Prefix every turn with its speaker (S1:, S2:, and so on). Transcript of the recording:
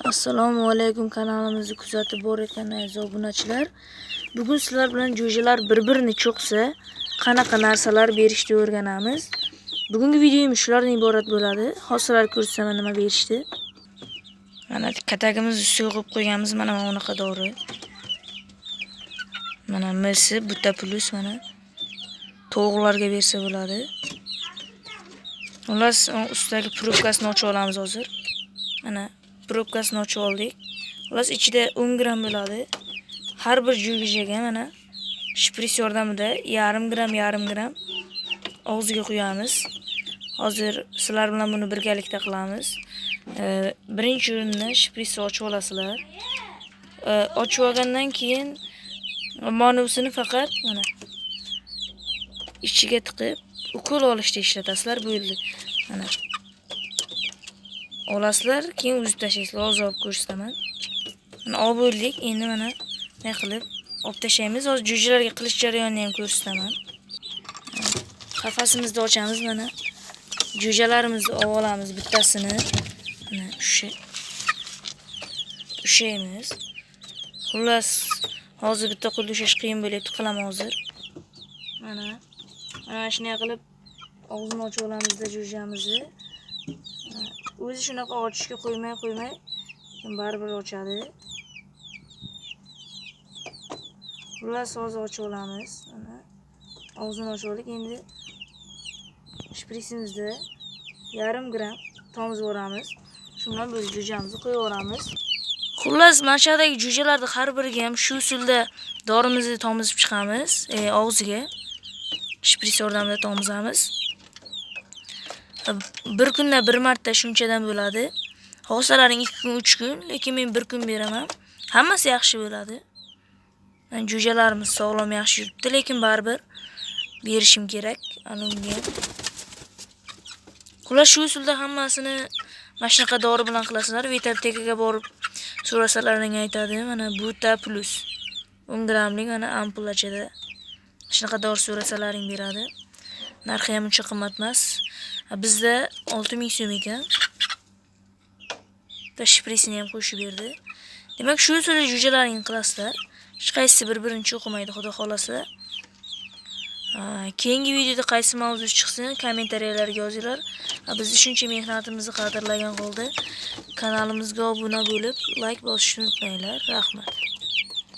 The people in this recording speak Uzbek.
S1: Assalomu alaykum kanalimizni kuzatib borayotgan aziz obunachilar. Bugun sizlar bilan jo'jalar bir-birini cho'qsa, qanaqa narsalar berishni o'rganamiz. Bugungi videomiz shulardan iborat bo'ladi. Hozir sizlar ko'rsataman nima berishdi. Mana katagimiz ustiga qo'yib qo'yganmiz, mana bunaqa dori. Mana misi bitta plus mana tovuqlarga bersa bo'ladi. Xullas, ustidagi probkasini ochib olamiz hozir. Mana probkasini ochib oldik. Xullas, ichida 10 gram bo'ladi. Har bir jo'jaga mana shpris yordamida yarim gram yarim gram og'ziga quyamiz. Hozir sizlar bilan buni birgalikda qilamiz. Birinchi o'rinda shprisni ochib olasizlar. Ochib olgandan keyin manusini faqat mana ichiga tiqib ukol olishda ishlatasizlar, bo'ldi. Mana olasizlar, keyin uzib tashlaysizlar. Hozir olib ko'rsataman. Mana olib bo'ldik. Endi mana ne qilib olib tashlaymiz. Hozir jo'jalarga qilish jarayonini ham ko'rsataman. Qafasimizni ochamiz, mana jo'jalarimizni olib olamiz bittasini. Mana ushlaymiz. Xullas, hozir bitta qo'lda ushlash qiyin bo'lyapti, qilaman hozir. Mana shunday qilib og'zini ochib olamizda jo'jamizni. O'zi shunaqa ochishga qo'ymay baribir ochadi. Xullas, hozir ochib olamiz. Mana og'zini ochib oldik. Endi shprisimizda yarim gram tomizib yuboramiz. Shu bilan biz jo'jamizni qo'yib yuboramiz. Xullas, mana shu yerdagi jo'jalarni har biriga ham shu usulda dorimizni tomizib chiqamiz, og'ziga shpris yordamida tomizamiz. Bir kunda bir marta shunchadan bo'ladi. Xohlasalaring 2 kun, 3 kun, lekin men 1 kun beraman. Hammasi yaxshi bo'ladi. Men jo'jalarimiz sog'lom yaxshi yuribdi, lekin baribir berishim kerak ana unga. Xullas, shu usulda hammasini mana shunaqa dori bilan qilasizlar. Vetaptekaga borib so'rasalaring aytadi. Mana Buta plus 10 gramlik mana ampulachada shunaqa dori so'rasalaring beradi. Narxi ham uncha qimmat emas. Bizda 6000 so'm ekan. Bitta shprisini ham qo'shib berdi. Demak, shu usulda jo'jalaringni qilasizlar. Hech qaysi bir-birini cho'qimaydi, xudo xolasa. Keyingi videoda qaysi mavzu chiqsin, kommentariyalarga yozinglar. Bizni shuncha mehnatimizni qadrlagan holda kanalimizga obuna bo'lib, like bosishni unutmanglar. Rahmat.